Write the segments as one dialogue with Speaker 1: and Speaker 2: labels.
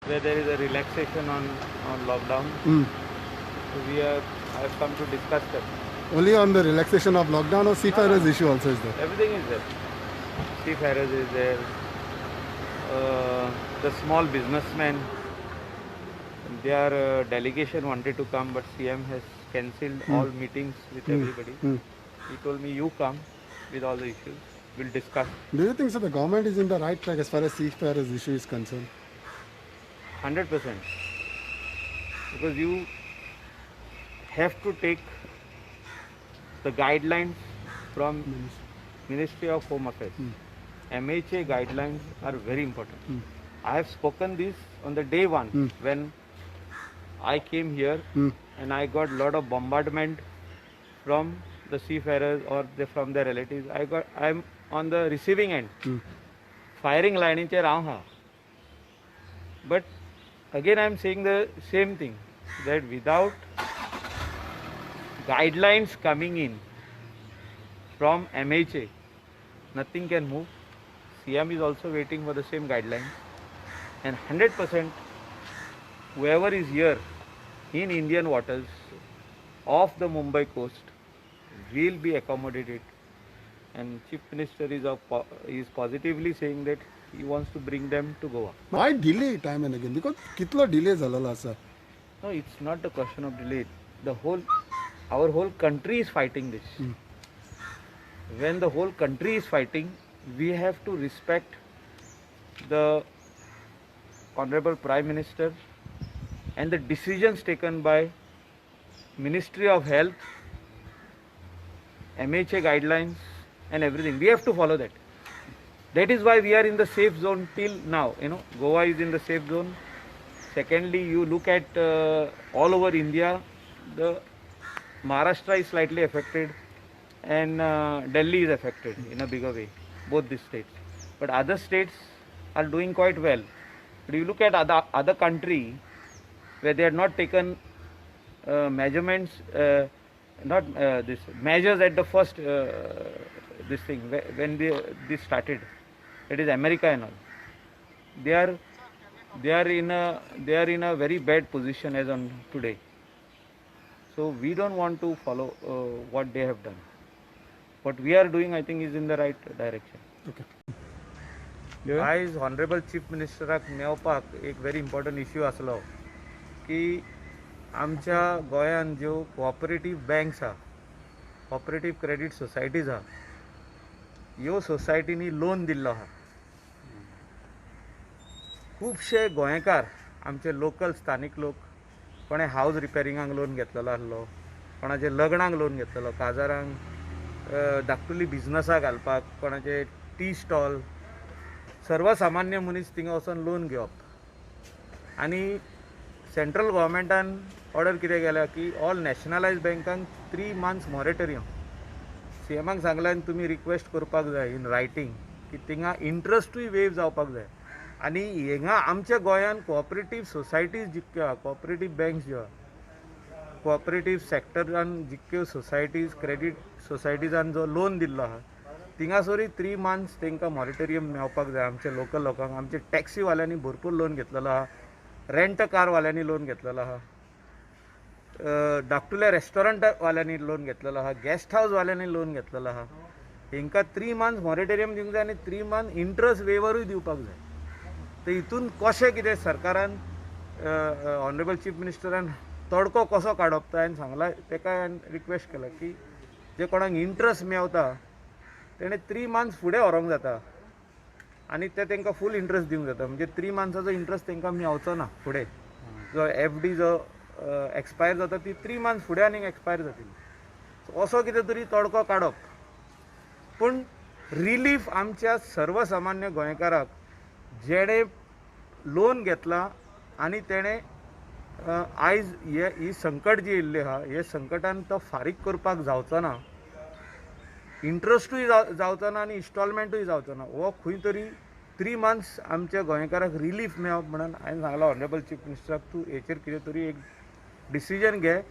Speaker 1: Where there is a relaxation on lockdown. So we are, I have come to discuss that.
Speaker 2: Only on the relaxation of lockdown or seafarers issue also is there?
Speaker 1: Everything is there. Seafarers is there. The small businessmen, their delegation wanted to come, but CM has cancelled all meetings with everybody. He told me, you come with all the issues. We'll discuss.
Speaker 2: Do you think so the government is in the right track as far as seafarers issue is concerned?
Speaker 1: 100%. Because you have to take the guidelines from Ministry of Home Affairs. MHA guidelines are very important. I have spoken this on the day one when I came here and I got lot of bombardment from the seafarers or from their relatives. I am on the receiving end. Firing line हांव आहा. But again I am saying the same thing, that without guidelines coming in from MHA, nothing can move. CM is also waiting for the same guidelines, and 100% whoever is here in Indian waters off the Mumbai coast will be accommodated. And Chief Minister is positively saying that he wants to bring them to Goa.
Speaker 2: Why delay time and again? Because kitlo delay zalala asa.
Speaker 1: No, it's not a question of delay. Our whole country is fighting this. When the whole country is fighting, we have to respect the Honorable Prime Minister and the decisions taken by Ministry of Health, MHA guidelines and everything. We have to follow that. That is why we are in the safe zone till now. Goa is in the safe zone. Secondly, you look at all over India, the Maharashtra is slightly affected and Delhi is affected in a bigger way, both these states. But other states are doing quite well. But you look at other country where they had not taken measurements, not this measures at the first this thing when this started. It is America and all. They are in a very bad position as on today. So we don't want to follow what they have done. What we are doing, I think, is in the right direction.
Speaker 2: Okay.
Speaker 1: आयज honourable chief मिनिस्टराक मेवपाक एक very important issue आसलो की आमच्या गोंयांत ज्यो cooperative banks आहा, cooperative credit societies आहा, ह्यो सोसायटींनी लोन दिल्लो आहा. खुबशे गोंयकार, आमचे लोकल स्थानीक लोक, कोणें हावज रिपेरिंगाक लोन घेतलेलो आसलो, कोणाचे लग्नाक लोन घेतलेलो, काजारांक, धाकटुली बिजनसाक घालपाक, कोणाचे टी स्टॉल, सर्वसामान्य मनीस थिंगा वचोन लोन घेवप. आनी सेंट्रल गव्हर्मेंटान ऑर्डर कितें केल्या की ऑल नॅशनलायज बँकांक 3 months moratorium. सी एमाक सांगलां आनी तुमी रिक्वेस्ट करपाक जाय इन रायटींग की थिंगा इंट्रस्टूय वेव जावपाक जाय. आनी हिंगा आमच्या गोंयांत कोऑपरेटीव सोसायटीज जितक्यो आहा, कोऑपरेटीव बँक्स ज्यो आहा, कोऑपरेटीव सॅक्टरान जितक्यो सोसायटीज, क्रेडीट सोसायटीजान जो लोन दिल्लो आहा, थिंगासरूय 3 months तांकां मॉरेटोरियम मेळपाक जाय. आमच्या लोकल लोकांक, आमच्या टॅक्सीवाल्यांनी भरपूर लोन घेतलेलो आहा, रेंट कारवाल्यांनी लोन घेतलेलो आहा, धाकटुल्या रेस्टॉरंटवाल्यांनी लोन घेतलेलो आहा, गेस्ट हावजवाल्यांनी लोन घेतलेलो आहा. हेंकां 3 months moratorium दिवंक जाय आनी 3 months interest वेवरूय दिवपाक जाय. तर हितून कशें कितें सरकारान, ऑनरेबल चीफ मिनिस्टरान तडको कसो काडप तो हांवें सांगला तेका. हांवें रिक्वेस्ट केला की जे कोणाक इंट्रस्ट मेवता तेणें 3 months फुडें व्हरोंक जाता आनी ते तांकां फूल इंट्रस्ट दिवंक जाता. म्हणजे 3 monthsाचो इंट्रस्ट तांकां मेवचो ना फुडें. जो एफ डी जो एक्सपायर जाता ती 3 months फुडें आनीक एक्सपायर जातली. सो असो कितें तरी तडको काडप, पूण रिलीफ आमच्या सर्वसामान्य गोंयकाराक जेणे लोन घेतलां आनी तेणें आयज ही संकट जी येयल्ली आहा, हे संकटान तो फारीक करपाक जावचो ना, इंट्रस्टूय जावचो ना आनी इन्स्टॉलमेंटूय जावचो ना. हो खंय तरी 3 months आमच्या गोंयकाराक रिलीफ मेळप म्हणून हांवें सांगलां ऑनरेबल चीफ मिनिस्टराक, तूं हेचेर कितें तरी एक डिसिजन घे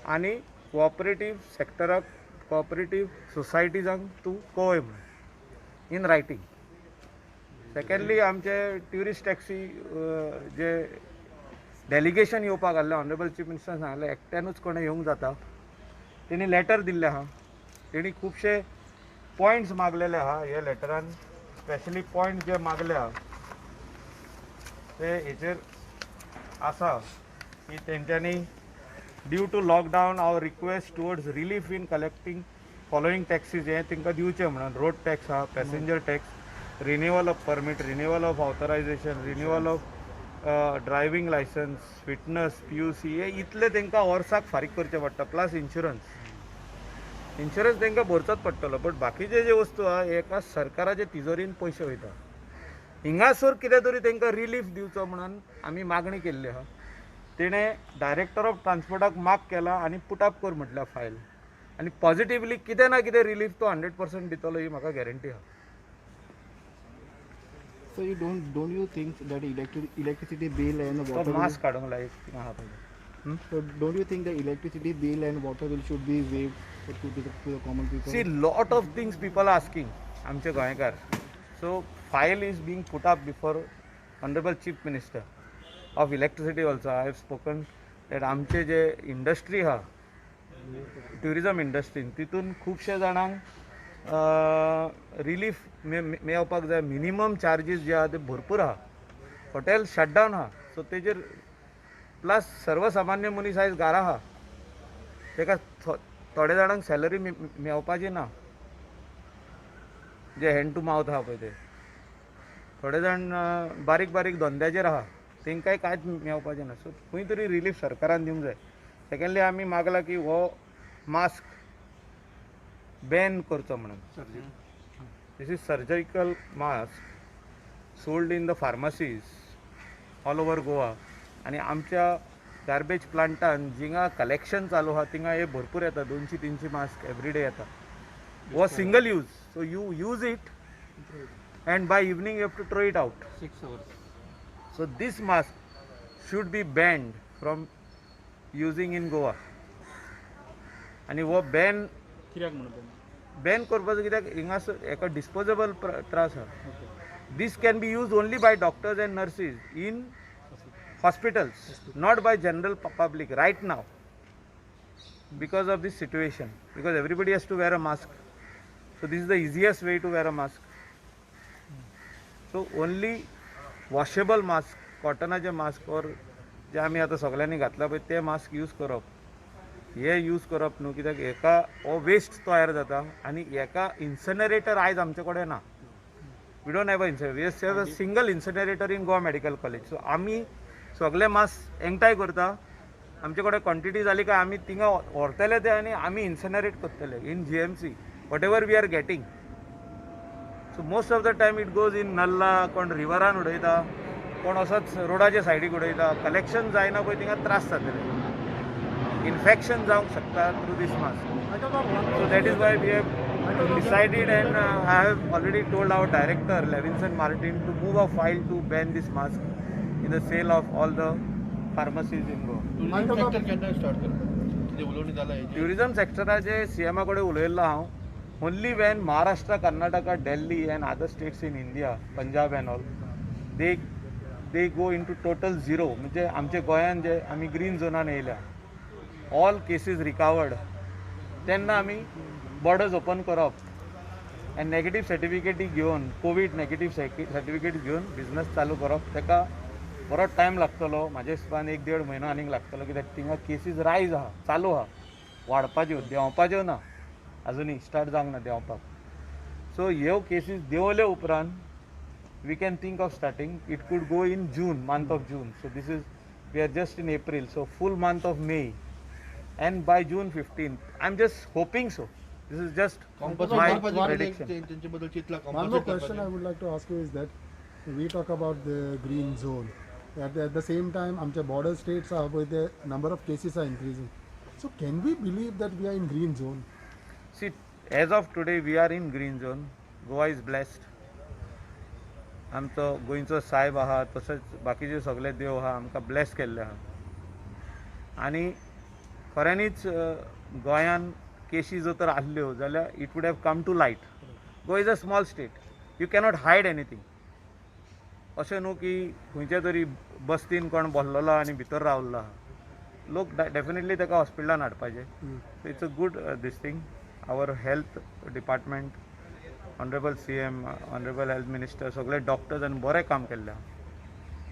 Speaker 1: आनी कोऑपरेटीव सॅक्टराक, कोऑपरेटीव सोसायटीजांक तूं कळय म्हणून इन रायटींग. सेकंडली, आमचे ट्युरिस्ट टॅक्सी जे डेलिगेशन येवपाक आसलें, ऑनरेबल चीफ मिनिस्टरान सांगलें एकट्यानूच कोणें येवंक जाता. तेणी लेटर दिल्लें आहा, तेणी खुबशे पॉयंट्स मागलेले आहा. हे लेटरान स्पेशली पॉयंट जे मागले आहा ते हेचेर आसा की तेंच्यांनी due to lockdown, our request towards relief in collecting following taxes, हें तांकां दिवचें म्हणून. रोड टॅक्स आहा, passenger tax, renewal of permit, renewal of authorization, renewal of driving licence, fitness, PUC, हे इतले तांकां वर्साक फारीक करचें पडटा. Plus insurance. इन्शुरन्स तांकां भरचोच पडटलो, बट बाकीचे जे वस्तू आहा, एका सरकाराचे तिजोरीन पयशे वयता. हिंगासर कितें तरी तांकां रिलीफ दिवचो म्हणून आमी मागणी केल्ली आहा. तेणें डायरेक्टर ऑफ ट्रान्सपोर्टाक मार्क केला आनी पुटअप कर म्हटल्या फायल, आनी पॉजिटिवली कितें ना कितें रिलीफ तो 100% दितलो ही म्हाका गॅरंटी आहा.
Speaker 3: So you don't you think that electricity bill and
Speaker 1: तो
Speaker 3: water bill,
Speaker 1: mask काडूंक लाय आहा पळय.
Speaker 3: So don't you think the electricity bill and water bill should be waived for to the common people?
Speaker 1: See, lot of things people are asking आमचे गोंयकार. So file is being put up before honourable Chief Minister of electricity also. I have spoken that आमचे जे industry आहा, tourism इंडस्ट्रीन, तितून खुबशे जाणांक relief मेळपाक जाय. Minimum charges जे आहा ते भरपूर आहा. हॉटेल शटडावन आहा, सो तेजेर प्लस सर्वसामान्य मनीस आयज घरा आहा, तेका थोड्या जाणांक सॅलरी मेळपाची ना, जे हँड टू मावथ आहा पळय ते. थोडे जाण बारीक बारीक धंद्याचेर आहा, तेंकांय कांयच मेळपाचें ना. सो खंय तरी रिलीफ सरकारान दिवंक जाय. सेकंडली, आमी मागला की हो मास्क बॅन करचो म्हणून. This is surgical mask sold in the pharmacies all over Goa, आनी आमच्या गार्बेज प्लांटान जिंगा कलेक्शन चालू आहा थिंगा हे भरपूर येता. 200 300 मास्क एवरी डे येता. हो single use, so you use it and by evening you have to throw it out.
Speaker 3: 6 hours.
Speaker 1: So this mask should be banned from using in Goa. आनी हो बॅन
Speaker 3: कित्याक म्हणून?
Speaker 1: बॅन करपाचो कित्याक, हिंगासर एका disposable त्रास आहा. This can be use only by doctors and nurses in hospitals, not by general public right now because of this situation, because everybody has to wear a mask. So this is the easiest way to wear a mask. So only washable mask, कॉटनाचे mask or जे आमी आतां सगळ्यांनी घातला पळय ते mask use करप. हे use करप न्हू, कित्याक हेका हो वेस्ट तयार जाता आनी हेका इन्सनरेटर आयज आमचे कडेन ना. We don't have a incinerator. We have a single incinerator in Goa Medical College. So आमी सगळे मास्क एकठांय करता. आमचे कडेन क्वॉन्टिटी जाली काय आमी थिंगा व्हरतले ते आनी आमी इन्सनरेट करतले in GMC, whatever we are getting. So most of the time it goes in nallah, कोण रिवरान उडयता, कोण असोच रोडाच्या सायडीक उडयता. कलेक्शन जायना पळय, थिंगा त्रास जातले, इन्फेक्शन जावंक शकता through this mask. So that is why we have decided, and I have already told our director Levinson Martin to move a file to ban this mask in the sale of all the pharmacies in Goa.
Speaker 4: Tourism sector केन्ना start करता? कितें उलोवणी जालां हेजेर?
Speaker 1: Tourism सेक्टराचे सीएमा कडेन उलयल्लो हांव. Only when Maharashtra, Karnataka, Delhi and other states in India, Punjab and all, they go into total zero, म्हणजे आमच्या गोंयान जे आमी ग्रीन झोनान येयल्या, ऑल केसीस रिकवर्ड, तेन्ना आमी बॉर्डर्स ओपन करप आनी नेगेटीव सर्टिफिकेटी घेवन, कोवीड नेगेटीव सर्टिफिकेट घेवन बिजनस चालू करप. ताका बरो टायम लागतलो. म्हाज्या हिसपान एक देड म्हयनो आनीक लागतलो, कित्याक थिंगा केसीस रायज आहा, चालू आहा वाडपाच्यो, देंवपाच्यो ना, अजुनूय स्टार्ट जावंक ना देंवपाक. सो ह्यो केसीस देंवले उपरांत we can think of starting. It could go in June, month of June. So this is, we are just in April, so full month of May and by June 15th, I am just hoping. So this is just my prediction.
Speaker 4: तेंचे बद्दल Chintala?
Speaker 2: One more question I would like to ask you is that we talk about the green zone. At the same time, आमच्या border states are where the number of cases are increasing. So can we believe that we are in green zone?
Speaker 1: See, as of today, we are in green zone. Goa is blessed. आमचो गोंयचो सायब आहा, तशेंच बाकीचे सगळे देव आहा, आमकां ब्लेस केल्ले आहा. आनी खऱ्यांनीच गोंयान केशी जर तर आहल्यो जाल्यार it would have come to light. Goa is a small state, you cannot hide anything. अशें न्हू की खंयच्या तरी बस्तीन कोण बसलेलो आनी भितर रावल्लो आहा. लोक डेफिनेटली ताका हॉस्पिटलान हाडपाचें. It's a good this thing. Our health department, honourable CM, honourable health minister, सगळे डॉक्टर्स बरें काम केल्लें आहा.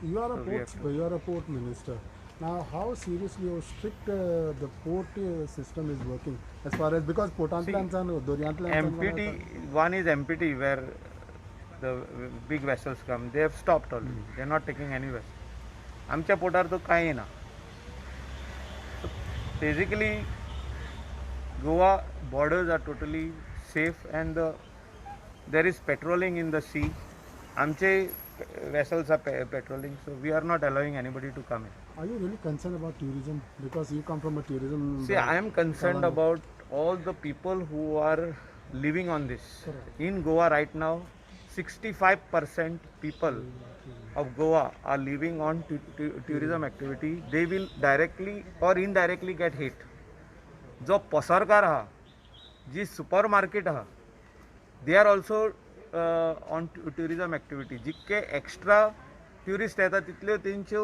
Speaker 2: You are a
Speaker 1: So we
Speaker 2: port,
Speaker 1: have
Speaker 2: you are a port minister. Now, how seriously or strict the port system is working as far as, because पोर्टांतल्यान दर्यांतल्यान
Speaker 1: MPT, one is MPT, where the big vessels come. They have stopped already. They are not taking any vessel. आमच्या पोर्टार तर कांय ना. Basically Goa borders are totally safe and there is patrolling in the sea. आमचे vessels are patrolling, so we are not allowing anybody to come in.
Speaker 2: Are you really concerned about tourism? Because you come from a tourism.
Speaker 1: See, I am concerned about all the people who are living on this.
Speaker 2: Correct.
Speaker 1: In Goa right now, 65% people of Goa are living on tourism activity. They will directly or indirectly get hit. जो पसरकार आहा, जी super market आहा, they are also on tourism activity. जितके extra tourist येता तितल्यो तेंच्यो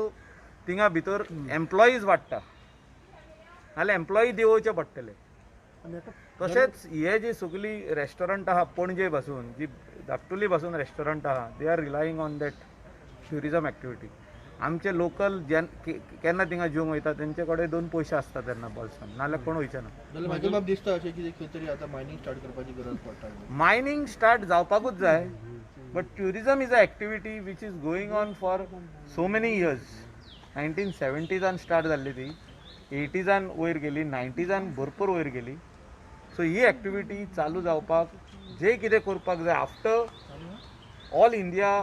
Speaker 1: थिंगा भितर एम्प्लॉईज वाडटा, नाल्यार एम्प्लॉई देंवोवचे पडटले.
Speaker 2: आनी एका
Speaker 1: तशेंच हे जी सगळी रेस्टॉरंट आहा पणजे पासून, जी धाकटुली पासून रेस्टॉरंट आहा, they are relying on that tourism activity. आमचे लोकल जेन केन्ना थिंगा जेवंक वयता तेंचे कडेन दोन पयशे आसता तेन्ना बोल्सान, नाल्यार कोण वयचे ना.
Speaker 4: जाल्यार म्हाका बाब दिसता अशें की खंय तरी आतां मायनींग स्टार्ट करपाची गरज पडटा.
Speaker 1: मायनींग स्टार्ट जावपाकूच जाय, but tourism is a activity which is going on for so many years. 1970s start जाल्ली ती, 80s वयर गेली, 90s भरपूर वयर गेली. सो ही एक्टिविटी चालू जावपाक जे कितें करपाक जाय after all India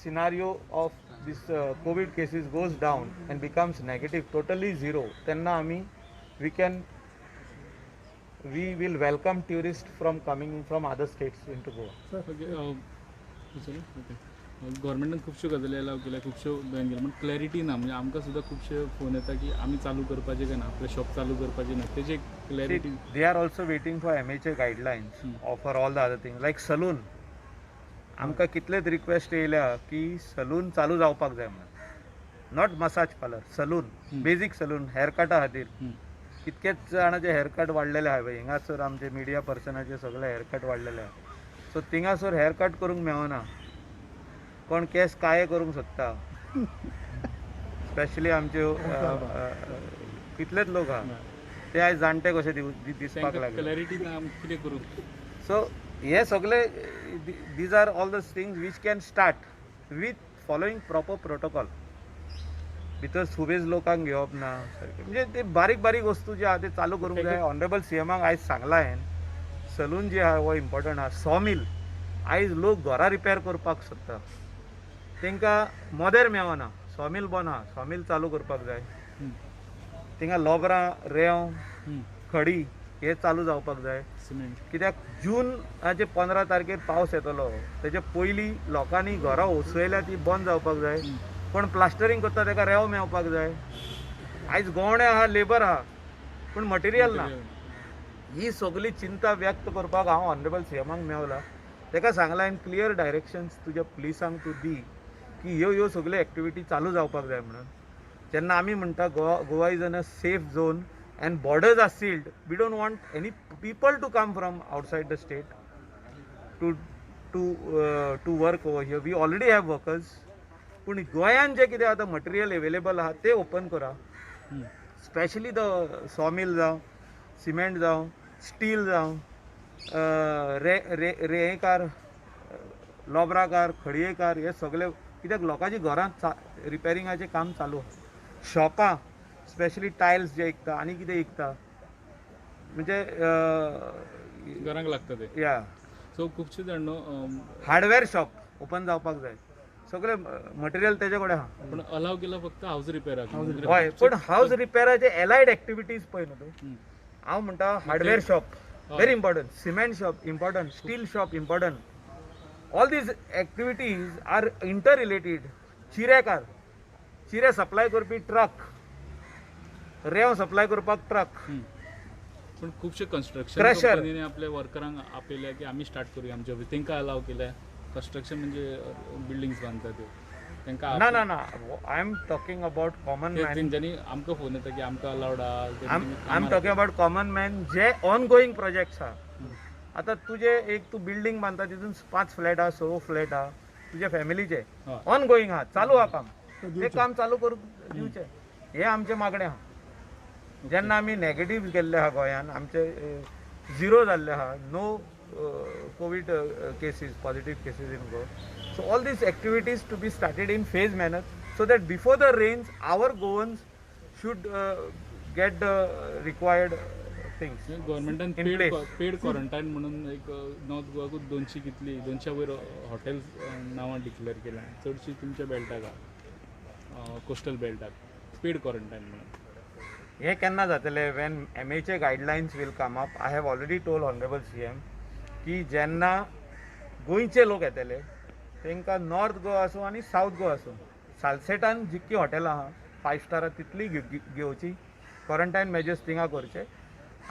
Speaker 1: scenario of this COVID cases goes down and becomes negative, totally zero, तेन्ना आमी we will welcome tourist from coming from other states into Goa.
Speaker 5: Okay, गव्हर्मेंटान खुबश्यो गजाली अलाव केल्या, खुबश्यो बॅन केल्या, पूण क्लॅरिटी ना. म्हणजे आमकां सुद्दां खुबशे फोन येता की आमी चालू करपाचे काय ना, आपलें शॉप चालू करपाचें ना, तेजी clarity.
Speaker 1: They are also waiting for MHA guidelines for all the other things like saloon. आमकां कितलेच रिक्वेस्ट येयल्या की सलून चालू जावपाक जाय म्हणून, not massage parlour, saloon, basic saloon, हेअरकटा खातीर. कितकेच जाणाचे हेअरकट वाडलेले आहा पळय हिंगासर, आमचे मिडिया पर्सनाचे सगळे हेअरकट वाडलेले आहा. सो थिंगासर हेअरकट करूंक मेळना, कोण केस काळे करूंक सोदता, स्पेशली आमचे कितलेच लोक आहा ते आयज जाणटे कशे दिसपाक लागले.
Speaker 5: क्लॅरिटी ना, आमी कितें करूं?
Speaker 1: सो हे सगळे these are all the things which can start with following proper protocol. भितर सुबेज लोकांक घेवप ना सारकें, म्हणजे ते बारीक बारीक वस्तू जे आहा ते चालू करूंक जाय. ऑनरेबल सीएमाक आयज सांगलां हांवें, सलून जे आहा हो इम्पॉर्टंट आहा. सॉमील आयज लोक घरां रिपेर करपाक सोदता, तांकां मोदेर मेळना, सॉमील बंद आहा, सॉमील चालू करपाक जाय. थिंगा लोबरां, रेंव, खडी हे चालू जावपाक जाय.
Speaker 5: सिमेंट
Speaker 1: कित्याक जूनाचे 15 तारखेर पावस येतलो, तेजे पयलीं लोकांनी घरां उसयल्या ती बंद जावपाक जाय. कोण प्लास्टरींग करता ताका रेंव मेळपाक जाय. आयज गोवणे आहा, लेबर आहा, पूण मटेरियल ना. ही सगळी चिंता व्यक्त करपाक हांव ऑनरेबल सीएमाक मेवला. ताका सांगलां हांवें क्लियर डायरेक्शन्स तुज्या पुलिसांक तूं दी की ह्यो ह्यो सगल्यो एक्टिविटी चालू जावपाक जाय म्हणून. जेन्ना आमी म्हणटा Goa is in a safe zone and borders are sealed, we don't want any people to come from outside the state to work over here. We already have workers. पूण गोंयान जे कितें आतां मटेरियल एवेलेबल आहा ते open करा, specially the sawmill जावं, cement जावं, steel जावं, रेंकार, लोबराकार, खडयेकार, हे सगळे कित्याक लोकांची घरां रिपेरिंगाचें काम चालू आहा. शॉपां स्पेशली टायल्स जे विकता आनी कितें विकता, म्हणजे
Speaker 5: घरांक लागता ते.
Speaker 1: या
Speaker 5: सो खुबशे जाण न्हू
Speaker 1: हार्डवेअर शॉप ओपन जावपाक जाय, सगळे मटेरियल तेजे कडेन आहा.
Speaker 5: पण अलाव केला फक्त हाऊस रिपेराक.
Speaker 1: हय, पूण हावज रिपेराचे एलायड एक्टिविटीज पळय न्हू तूं. हांव म्हणटा hardware shop very important, cement shop important, steel shop important. All these activities are inter related. चिरेकार, चिरे सप्लाय करपी ट्रक, रेंव सप्लाय करपाक ट्रक.
Speaker 5: पूण खुबशे कन्स्ट्रक्शन
Speaker 1: Crusher.
Speaker 5: कंपनीने आपल्या वर्करांक आपयल्या की आमी स्टार्ट करूया आमचे ऑफिस, तांकां अलाव केल्या. कन्स्ट्रक्शन म्हणजे बिल्डिंग्स बांदता त्यो, तांकां
Speaker 1: ना ना ना, I am talking about common man.
Speaker 5: तेंच्यांनी आमकां फोन येता की आमकां अलावड आहा.
Speaker 1: I am talking about common man J on going projects आहा. आतां तुजे एक तूं बिल्डींग बांदता, तितून पांच फ्लॅट आहा, स फ्लॅट आहा, तुज्या फॅमिलीचे ऑन गोईंग आहा, चालू आहा काम, ते काम चालू करूंक दिवचें, हें आमचें मागणें आहा. जेन्ना आमी नॅगेटीव गेल्ले आहा गोंयान, आमचे झिरो जाल्ले आहा, no Covid cases, positive cases in Goa. So all these activities to be started in phase manner so that before the rains our Goans should get the required things.
Speaker 5: गव्हर्मेंटान
Speaker 1: In
Speaker 5: paid
Speaker 1: place.
Speaker 5: Paid quarantine म्हणून एक north गोवाकूच 200 कितली 200 वयर hotels नांवां declare केल्या, चडशी तुमच्या बेल्टाक, coastal बेल्टाक पेड quarantine म्हणून.
Speaker 1: हे केन्ना जातले? When MHA guidelines will come up. I have already told honourable CM की जेन्ना गोंयचे लोक येतले तांकां नॉर्थ गोवा आसूं आनी सावथ गोवा आसूं, सालसेटान जितकी हॉटेलां आहा फायव स्टार आहा तितली घेवची, क्वॉरंटायन मेजर्स थिंगा करचे.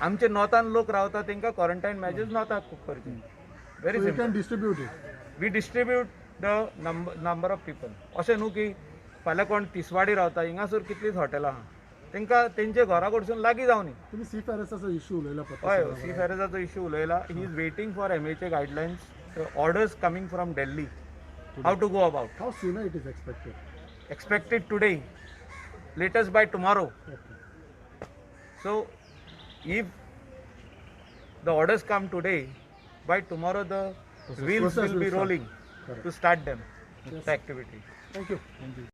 Speaker 1: आमचे नॉर्थान लोक रावता तांकां क्वॉरंटायन मेजर्स नॉर्थाक करचे. Very
Speaker 2: you
Speaker 1: simple.
Speaker 2: Can distribute it.
Speaker 1: We distribute the number of people. अशें न्हू की फाल्यां कोण तिसवाडी रावता, हिंगासर कितलींच हॉटेलां आहा, तांकां तेंचे घरा कडसून लागीं जावनी.
Speaker 2: तुम्ही सी फॅरसाचो इश्यू उलयला.
Speaker 1: हय, सी फेरेजाचो इश्यू उलयला. He is waiting for MHA guidelines, orders coming from Delhi, how to go about.
Speaker 2: How sooner it is expected?
Speaker 1: Expected today, latest by tomorrow. So if the orders come today, by tomorrow the wheels
Speaker 2: process
Speaker 1: will be
Speaker 2: will start.
Speaker 1: Rolling
Speaker 2: Correct.
Speaker 1: To start them, the activity.
Speaker 2: Thank you.
Speaker 5: Thank you.